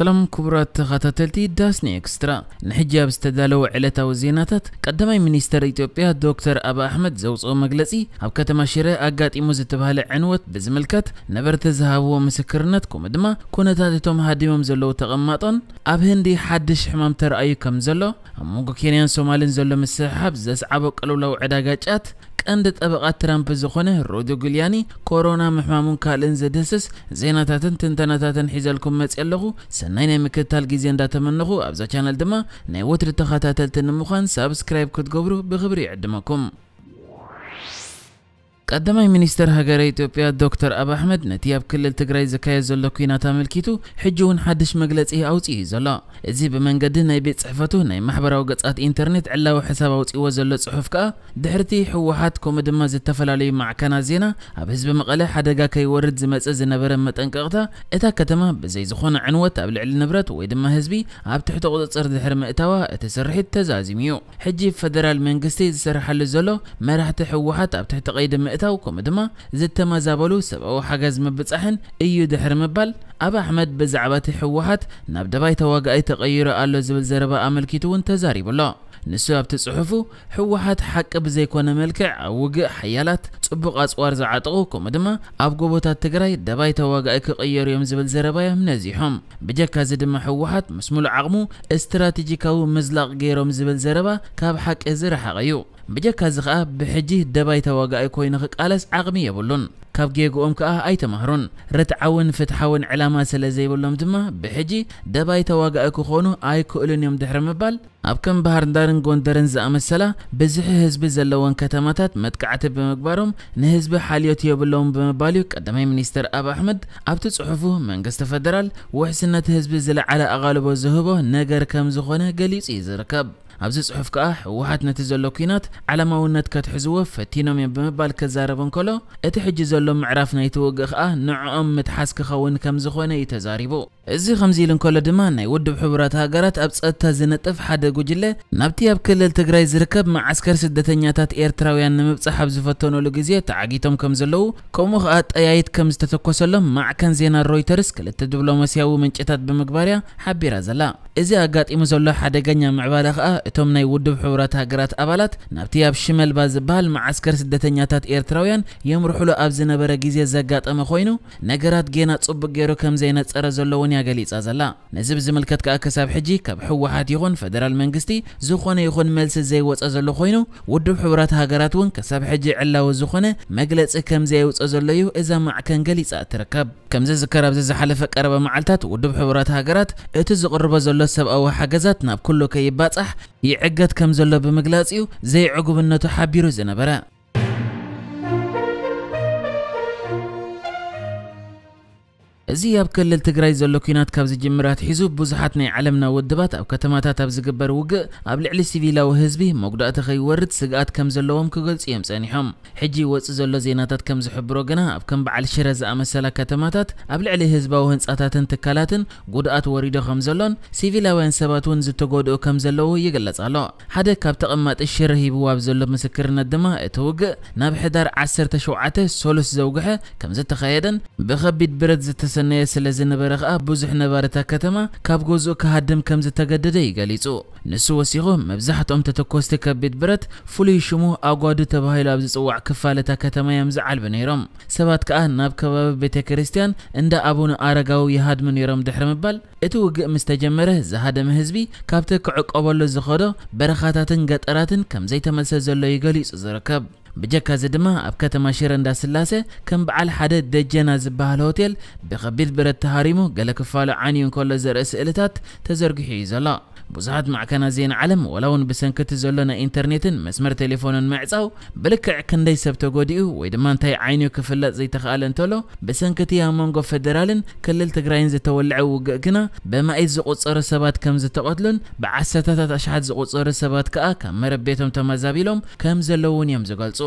ሰላም ክቡራት ተኸታተልቲ ዳስኒ ኤክስትራ፣ ንሕጂ ኣብ ዝተዳለወ ዕለታዊ ዜናታት፣ ቀዳማይ ሚኒስተር ኢትዮጵያ ዶክተር ኣቢ ኣሕመድ ዘውፅኦ መግለፂ፣ ኣብ ከተማ ሽረ ኣጋጢሙ ዝተባህለ ዕንወት ብዝምልከት ነበርቲ ዝሃብዎ ምስክርነት፣ ከምኡ ድማ ኩነታት እቶም ሃዲሞም ዘለዉ ተቐማጦን ኣብ ህንዲ ሓድሽ ሕማም ተራእዩ ከም ዘሎ፣ ኣብ መንጎ ኬንያን ሶማልን ዘሎ ምስሕሓብ ዘስዓቦ ቅልውላው ዕዳጋ ጫት፣ ቀንዲ ጠበቓ ትራምፕ ዝኾነ ሩዲ ጉልያኒ፣ ኮሮና ምሕማሙን ካልእን ዘድህስስ ዜናታትን ትንተናታትን ሒዘልኩም መፅእ ኣለኹ። ሰናይ ናይ ምክትታል ግዜ እንዳተመነኹ፣ ኣብዛ ቻነል ድማ ናይ ወትሪ ተኸታተልቲ ንምዃን ሳብስክራይብ ክትገብሩ ብኽብሪ ይዕድመኩም። ቀዳማይ ሚኒስተር ሃገረ ኢትዮጵያ ዶክተር ኣቢ ኣሕመድ ነቲ ኣብ ክልል ትግራይ ዝካየድ ዘሎ ኲናት ኣመልኪቱ ሕጂ እውን ሓድሽ መግለጺ ኣውጺኡ እዩ ዘሎ። እዚ ብመንገዲ ናይ ቤት ጽሕፈቱ ናይ ማሕበራዊ ገጻት ኢንተርኔት ዕላዊ ሕሳብ ኣውጺእዎ ዘሎ ጽሑፍ ከኣ፣ ድሕርቲ ህወሓት ከምኡ ድማ ዝተፈላለዩ ማዕከናት ዜና ኣብ ህዝቢ መቐለ ሓደጋ ከይወርድ ዝመጽእ ዝነበረ መጠንቀቕታ፣ እታ ከተማ ብዘይ ዝኾነ ዕንወት ኣብ ልዕሊ ንብረት ወይ ድማ ህዝቢ ኣብ ትሕቲ ቁጽጽር ድሕሪ ምእታዋ እቲ ስርሒት ተዛዚሙ እዩ። ሕጂ ፈደራል መንግስቲ ዝሰርሓሉ ዘሎ መራሕቲ ህወሓት ኣብ ትሕቲ ቀይዲ ምእታው ከምኡ ድማ ዝተመዛበሉ ሰብኣዊ ሓገዝ ምብጻሕን እዩ ድሕሪ ምባል፣ ኣቢ ኣሕመድ ብዛዕባ እቲ ህወሓት ናብ ደባይ ተዋጋኣይ ተቐይሩ ኣሎ ዝብል ዘረባ ኣመልኪቱ እውን ተዛሪቡ ኣሎ። ንሱ ኣብቲ ጽሑፉ፣ ህወሓት ሓቂ ብዘይኮነ መልክዕ ኣብ ውግእ ሓያላት ጽቡቕ ኣጽዋር ዝዓጠቑ ከምኡ ድማ ኣብ ጎቦታት ትግራይ ደባይ ተዋጋኣይ ክቕየሩ እዮም ዝብል ዘረባ እዮም ነዚሖም። ብጀካ እዚ ድማ ህወሓት ምስ ሙሉእ ዓቕሙ ስትራቴጂካዊ ምዝላቕ ገይሮም ዝብል ዘረባ ካብ ሓቂ ዝረሓቐ እዩ። ብጀካ እዚ ኸኣ ብሕጂ ደባይ ተዋጋኣይ ኮይኑ ክቃለስ ዓቕሚ የብሉን። ካብ ጌግኦም ከኣ ኣይተማህሩን። ርትዓውን ፍትሓውን ዕላማ ስለ ዘይብሎም ድማ ብሕጂ ደባይ ተዋጋኣይ ክኾኑ ኣይክእሉን እዮም ድሕሪ ምባል፣ ኣብ ከም ባህር ዳርን ጎንደርን ዝኣመሰላ ብዝሒ ህዝቢ ዘለወን ከተማታት መጥቃዕቲ ብምግባሮም ንህዝቢ ሓልዮት የብለውን ብምባል እዩ ቀዳማይ ሚኒስትር ኣብ ኣሕመድ ኣብቲ ጽሑፉ መንግስቲ ፈደራል ውሕስነት ህዝቢ ዝለዓለ ኣቓልቦ ዝህቦ ነገር ከም ዝኾነ ገሊጹ እዩ ዝርከብ። ኣብዚ ጽሑፍ ከኣ ህወሓት ነቲ ዘሎ ኲናት ዓለማውነት ከትሕዝዎ ፈቲኖም እዮም ብምባል ክዛረብ እንከሎ፣ እቲ ሕጂ ዘሎ ምዕራፍ ናይቲ ውግእ ከኣ ንዕኦም ምትሓዝ ክኸውን ከም ዝኾነ እዩ ተዛሪቡ። እዚ ከምዚ ኢሉ እንከሎ ድማ ናይ ውድብ ሕቡራት ሃገራት ኣብ ጸጥታ ዝነጥፍ ሓደ ጉጅለ ናብቲ ኣብ ክልል ትግራይ ዝርከብ መዓስከር ስደተኛታት ኤርትራውያን ንምብጻሕ ኣብ ዝፈተኑሉ ግዜ ተዓጊቶም ከም ዘለዉ ከምኡ ከኣ ጠያይት ከም ዝተተኮሰሎም ማዕከን ዜና ሮይተርስ ክልተ ዲፕሎማስያዊ ምንጭታት ብምግባር እያ ሓቢራ ዘላ። እዚ ኣጋጢሙ ዘሎ ሓደገኛ ምዕባለ ከኣ እቶም ናይ ውድብ ሕቡራት ሃገራት ኣባላት ናብቲ ኣብ ሽመልባ ዝበሃል መዓስከር ስደተኛታት ኤርትራውያን የምርሑሉ ኣብ ዝነበረ ግዜ ዘጋጠመ ኮይኑ ነገራት ጌና ጽቡቕ ገይሩ ከም ዘይነጸረ ዘሎ እውን እያ ገሊጻ ዘላ። ነዚ ብዝምልከት ከኣ ክሳብ ሕጂ ካብ ህወሓት ይኹን ፈደራል መንግስቲ ዝኾነ ይኹን መልሲ ዘይወጸ ዘሎ ኮይኑ ውድብ ሕቡራት ሃገራት እውን ክሳብ ሕጂ ዕላዊ ዝኾነ መግለጺ ከም ዘየውጸ ዘሎ እዩ እዛ ማዕከን ገሊጻ እትርከብ። ከም ዝዝከር ኣብዚ ዝሓለፈ ቀረባ መዓልታት ውድብ ሕቡራት ሃገራት እቲ ዝቕርቦ ዘሎ ሰብኣዊ ሓገዛት ናብ ኩሉ ከይባጻሕ ይዕገት ከም ዘሎ ብምግላጽ እዩ ዘይዕጉብነቱ ሓቢሩ ዝነበረ። እዚ ኣብ ክልል ትግራይ ዘሎ ኲናት ካብ ዝጅምር ኣትሒዙ ብዙሓት ናይ ዓለምና ውድባት ኣብ ከተማታት ኣብ ዝግበር ውግእ ኣብ ልዕሊ ሲቪላዊ ህዝቢ መጉዳእቲ ከይወርድ ስግኣት ከም ዘለዎም ክገልጹ እዮም ጸኒሖም። ሕጂ ይወጽእ ዘሎ ዜናታት ከም ዝሕብሮ ግና ኣብ ከም በዓል ሽረ ዝኣመሰላ ከተማታት ኣብ ልዕሊ ህዝባዊ ህንጻታትን ትካላትን ጉድኣት ወሪዶ ከም ዘሎን ሲቪላውያን ሰባት እውን ዝተጎድኡ ከም ዘለዉ ይግለጽ ኣሎ። ሓደ ካብ ተቐማጢ ሽረ ሂብዎ ኣብ ዘሎ ምስክርነት ድማ እቲ ውግእ ናብ ሕዳር ዓሰርተ ሸውዓተ ሰሉስ ዘውግሐ ከም ዝተኻየደን ብኸቢድ ብረት ዝተሰነየ ስለ ዝነበረ ከኣ ብዙሕ ነባሪ እታ ከተማ ካብ ገዝኡ ክሃድም ከም ዝተገደደ እዩ ገሊጹ። ንሱ ወሲኹ መብዛሕትኦም ተተኮስቲ ከቢድ ብረት ፍሉይ ሽሙ ኣጓዱ ተባሂሉ ኣብ ዝጽዋዕ ክፋል እታ ከተማ እዮም ዝዓልቡ ነይሮም። ሰባት ከኣ ናብ ከባቢ ቤተ ክርስቲያን እንዳ ኣቡነ ኣረጋዊ ይሃድሙ ነይሮም ድሕሪ ምባል እቲ ውግእ ምስ ተጀመረ ዝሃደመ ህዝቢ ካብቲ ክዕቆበሉ ዝኸዶ በረኻታትን ገጠራትን ከም ዘይተመልሰ ዘሎ እዩ ገሊጹ ዝርከብ። ብጀካ እዚ ድማ ኣብ ከተማ ሽረ እንዳስላሰ ከም በዓል ሓደ ደጀና ዝበሃል ሆቴል ብኸቢድ ብረት ተሃሪሙ ገለ ክፋሉ ዓንዩ እንከሎ ዘርኢ ስእልታት ተዘርጊሑ እዩ ዘሎ። ብዙሓት ማዕከናት ዜና ዓለም ዋላ እውን ብሰንኪ እቲ ዘሎ ናይ ኢንተርኔትን መስመር ቴሌፎንን ምዕጻው ብልክዕ ክንደይ ሰብ ተጎዲኡ ወይ ድማ እንታይ ዓይንዩ ክፍለጥ ዘይተኻእለ እንተሎ ብሰንኪ እቲ ኣብ መንጎ ፈደራልን ክልል ትግራይን ዝተወልዐ ውግእ ግና ብማኢት ዝቑጸሩ ሰባት ከም ዝተቐትሉን ብዓሰርተታት ኣሽሓት ዝቑጸሩ ሰባት ከኣ ካብ መረብ ቤቶም ተመዛቢሎም ከም ዘለዉ እውን እዮም ዝገልጹ።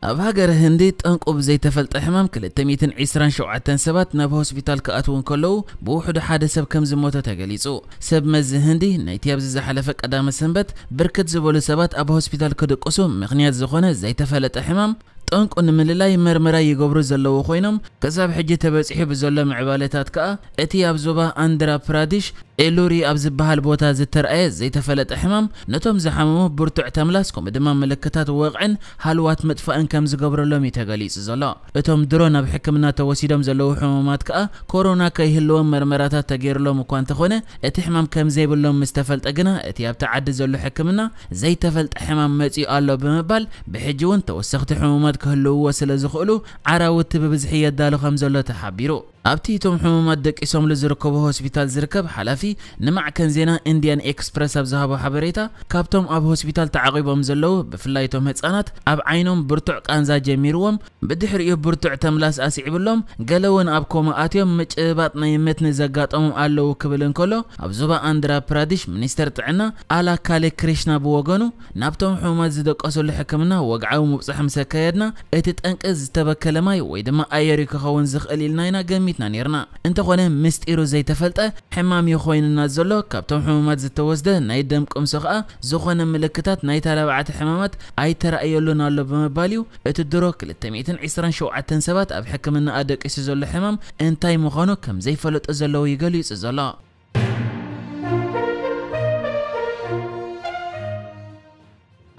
ኣብ ሃገረ ህንዲ ጠንቁ ብዘይተፈልጠ ሕማም ክልተ ሚእትን ዕስራን ሸውዓተን ሰባት ናብ ሆስፒታል ክኣትዉ እንከለዉ ብውሕዱ ሓደ ሰብ ከም ዝሞተ ተገሊጹ። ሰብ መዚ ህንዲ ነይቲ ኣብዚ ዝሓለፈ ቀዳመ ሰንበት ብርክት ዝበሉ ሰባት ኣብ ሆስፒታል ክድቅሱ ምኽንያት ዝኾነ ዘይተፈለጠ ሕማም ጠንቁ ንምልላይ መርመራ ይገብሩ ዘለዉ ኮይኖም፣ ክሳብ ሕጂ ተበጺሑ ብዘሎ ምዕባለታት ከኣ እቲ ኣብ ዞባ ኣንድራ ፕራዲሽ ኤሉሪ ኣብ ዝበሃል ቦታ ዝተርኣየ ዘይተፈለጠ ሕማም ነቶም ዝሓመሙ ብርቱዕ ተምላስ ከምኡ ድማ ምልክታት ወቕዕን ሃልዋት ምጥፋእን ከም ዝገብረሎም እዩ ተገሊጹ ዘሎ። እቶም ድሮ ናብ ሕክምና ተወሲዶም ዘለዉ ሕሙማት ከኣ ኮሮና ከይህልዎም መርመራታት ተገይሩሎም እኳ እንተኾነ፣ እቲ ሕማም ከም ዘይብሎም ምስ ተፈልጠ ግና እቲ ኣብቲ ዓዲ ዘሎ ሕክምና ዘይተፈልጠ ሕማም መጺኡ ኣሎ ብምባል ብሕጂ እውን ተወሰኽቲ ሕሙማት ክህልውዎ ስለ ዝኽእሉ ዓራውቲ ብብዝሒ የዳሉ ከም ዘሎ ተሓቢሩ። ኣብቲ እቶም ሕሙማት ደቂሶምሉ ዝርከቡ ሆስፒታል ዝርከብ ሓላፊ ንማዕከን ዜና ኢንዲያን ኤክስፕረስ ኣብ ዝሃቦ ሓበሬታ፣ ካብቶም ኣብ ሆስፒታል ተዓቒቦም ዘለዉ ብፍላይ እቶም ህጻናት ኣብ ዓይኖም ብርቱዕ ቃንዛ ጀሚርዎም፣ ብድሕሪኡ ብርቱዕ ተምላስ ኣስዒብሎም፣ ገለ እውን ኣብ ኮማ ኣትዮም ምጭብባጥ ናይ ምትኒ ዘጋጠሞም ኣለዉ ክብል እንከሎ፣ ኣብ ዞባ ኣንድራ ፕራዲሽ ሚኒስተር ጥዕና ኣላ ካሌ ክሪሽና ብወገኑ፣ ናብቶም ሕሙማት ዝደቀሱሉ ሕክምና ወግዓዊ ምብጻሕ ምስ ኣካየድና፣ እቲ ጠንቂ ዝተበከለ ማይ ወይ ድማ ኣየር እዩ ክኸውን ዝኽእል ኢልና ኢና ገሚትና ነይርና። እንተኾነ ምስጢሩ ዘይተፈልጠ ሕማም እዩ ኮይኑና ዘሎ። ካብቶም ሕሙማት ዝተወስደ ናይ ደም ቅምሶ ከኣ ዝኾነ ምልክታት ናይ ተላባዕቲ ሕማማት ኣይተራእየሉን ኣሎ ብምባል እዩ እቲ ድሮ ክልተ ሚእትን ዕስራን ሸውዓተን ሰባት ኣብ ሕክምና ኣደቂሱ ዘሎ ሕማም እንታይ ምዃኑ ከም ዘይፈለጡ ዘለዉ እዩ ገሊጹ ዘሎ።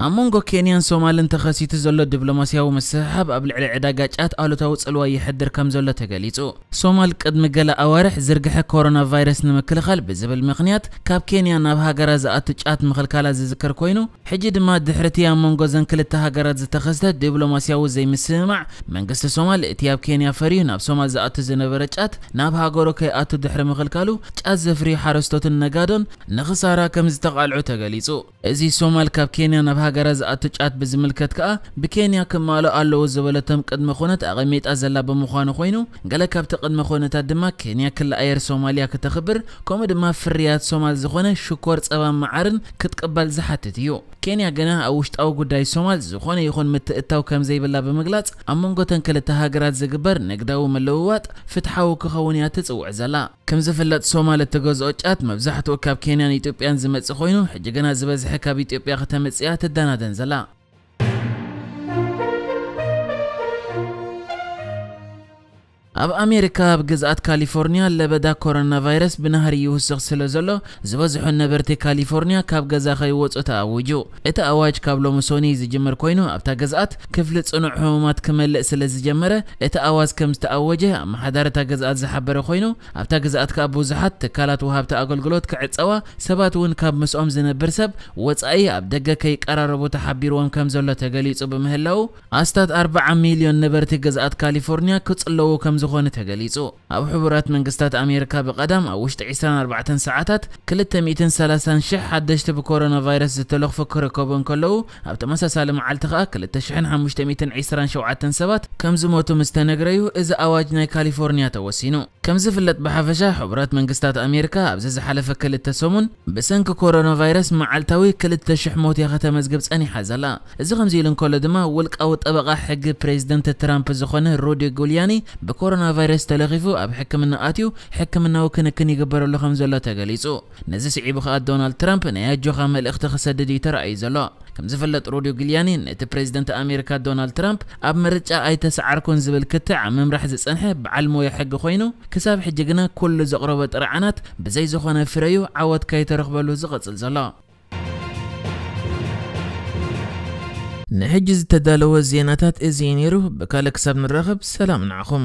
ኣብ መንጎ ኬንያን ሶማልን ተኸሲቱ ዘሎ ዲፕሎማስያዊ ምስሕሓብ ኣብ ልዕሊ ዕዳጋ ጫት ኣሉታዊ ጽልዋ ይሕድር ከም ዘሎ ተገሊጹ። ሶማል ቅድሚ ገለ ኣዋርሕ ዝርግሐ ኮሮና ቫይረስ ንምክልኻል ብዝብል ምኽንያት ካብ ኬንያ ናብ ሃገራ ዝኣቱ ጫት ምኽልካላ ዝዝከር ኮይኑ፣ ሕጂ ድማ ድሕሪ እቲ ኣብ መንጎ እዘን ክልተ ሃገራት ዝተኸስተ ዲፕሎማስያዊ ዘይምስምማዕ፣ መንግስቲ ሶማል እቲ ኣብ ኬንያ ፈርዩ ናብ ሶማል ዝኣቱ ዝነበረ ጫት ናብ ሃገሩ ከይኣቱ ድሕሪ ምኽልካሉ፣ ጫት ዘፍርዩ ሓረስቶትን ነጋዶን ንኽሳራ ከም ዝተቓልዑ ተገሊጹ። እዚ ሶማል ካብ ኬንያ ናብ ሃገራ ዝኣቱ ጫት ብዝምልከት ከኣ፣ ብኬንያ ክማልኡ ኣለዎ ዝበለቶም ቅድመ ኩነት ኣቐሚጣ ዘላ ብምዃኑ ኮይኑ፣ ገለ ካብቲ ቅድመ ኩነታት ድማ ኬንያ ክልኣየር ሶማልያ ክተኽብር፣ ከምኡ ድማ ፍርያት ሶማል ዝኾነ ሽኮር፣ ጸባን መዓርን ክትቅበል ዝሓትት እዩ። ኬንያ ግና ኣብ ውሽጣዊ ጉዳይ ሶማል ዝኾነ ይኹን ምትእታው ከም ዘይብላ ብምግላጽ፣ ኣብ መንጎ እተን ክልተ ሃገራት ዝግበር ንግዳዊ ምልውዋጥ ፍትሓዊ ክኸውን እያ ትጽውዕ ዘላ። ከም ዝፍለጥ ሶማል እትገዝኦ ጫት መብዛሕትኡ ካብ ኬንያን ኢትዮጵያን ዝመጽእ ኮይኑ፣ ሕጂ ግና ዝበዝሐ ካብ ኢትዮጵያ ከተምጽእ እያ ትደናደን ዘላ። ኣብ ኣሜሪካ ኣብ ግዝኣት ካሊፎርኒያ ለበዳ ኮሮና ቫይረስ ብናህሪ ይውስኽ ስለ ዘሎ፣ ዝበዝሑ ነበርቲ ካሊፎርኒያ ካብ ገዛ ከይወጹ ተኣዊጁ። እቲ ኣዋጅ ካብ ሎሚ ሶኒ ዝጅምር ኮይኑ፣ ኣብታ ግዝኣት ክፍሊ ጽኑዕ ሕሙማት ክመልእ ስለ ዝጀመረ፣ እቲ ኣዋጅ ከም ዝተኣወጀ ኣመሓዳሪ እታ ግዝኣት ዝሓበረ ኮይኑ፣ ኣብታ ግዝኣት ከኣ ብዙሓት ትካላት ወሃብቲ ኣገልግሎት ክዕጸዋ፣ ሰባት እውን ካብ ምስኦም ዝነብር ሰብ ወጻኢ ኣብ ደገ ከይቀራረቡ ተሓቢርዎም ከም ዘሎ ተገሊጹ ብምህላው፣ ኣስታት ኣርብዓ ሚልዮን ነበርቲ ግዝኣት ካሊፎርኒያ ክጽለዉ ከም ዝኾነ ተገሊጹ። ኣብ ሕቡራት መንግስታት ኣሜሪካ ብቐዳም ኣብ ውሽጢ ዕስራን ኣርባዕተን ሰዓታት ክልተ ሚእትን ሰላሳን ሽሕ ሓደሽቲ ብኮሮና ቫይረስ ዝተለኽፉ ክርከቡ እንከለዉ፣ ኣብ ተመሳሳሊ መዓልቲ ከኣ ክልተ ሽሕን ሓሙሽተ ሚእትን ዕስራን ሸውዓተን ሰባት ከም ዝሞቱ ምስ ተነግረዩ፣ እዚ ኣዋጅ ናይ ካሊፎርኒያ ተወሲኑ። ከም ዝፍለጥ ብሓፈሻ፣ ሕቡራት መንግስታት ኣሜሪካ ኣብዚ ዝሓለፈ ክልተ ሰሙን ብሰንኪ ኮሮና ቫይረስ መዓልታዊ ክልተ ሽሕ ሞት እያ ከተመዝግብ ጸኒሓ ዘላ። እዚ ከምዚ ኢሉ እንከሎ ድማ፣ ውልቃዊ ጠበቓ ሕጊ ፕሬዚደንት ትራምፕ ዝኾነ ሩዲ ጉልያኒ ብኮሮና ቫይረስ ተለኺፉ ኣብ ሕክምና ኣትዩ ሕክምናዊ ክንክን ይግበረሉ ከም ዘሎ ተገሊጹ። ነዚ ስዒቡ ከኣ ዶናልድ ትራምፕ ናይ ኣጆኻ መልእኽቲ ክሰድድ እዩ ተራእዩ ዘሎ። ከም ዝፍለጥ ሩዲ ጉልያኒ ነቲ ፕሬዚደንት ኣሜሪካ ዶናልድ ትራምፕ ኣብ ምርጫ ኣይተሰዓርኩን ዝብል ክትዕ ኣብ ምምራሕ ዝጸንሐ በዓል ሞያ ሕጊ ኮይኑ፣ ክሳብ ሕጂ ግና ኩሉ ዘቕረቦ ጥርዓናት ብዘይ ዝኾነ ፍረዩ ዓወት ከይተረኽበሉ ዝቕጽል ዘሎ። ንሕጂ ዝተዳለወ ዜናታት እዚ እዩ ነይሩ። ብካልእ ክሳብ ንራኸብ ሰላም ንዓኹም።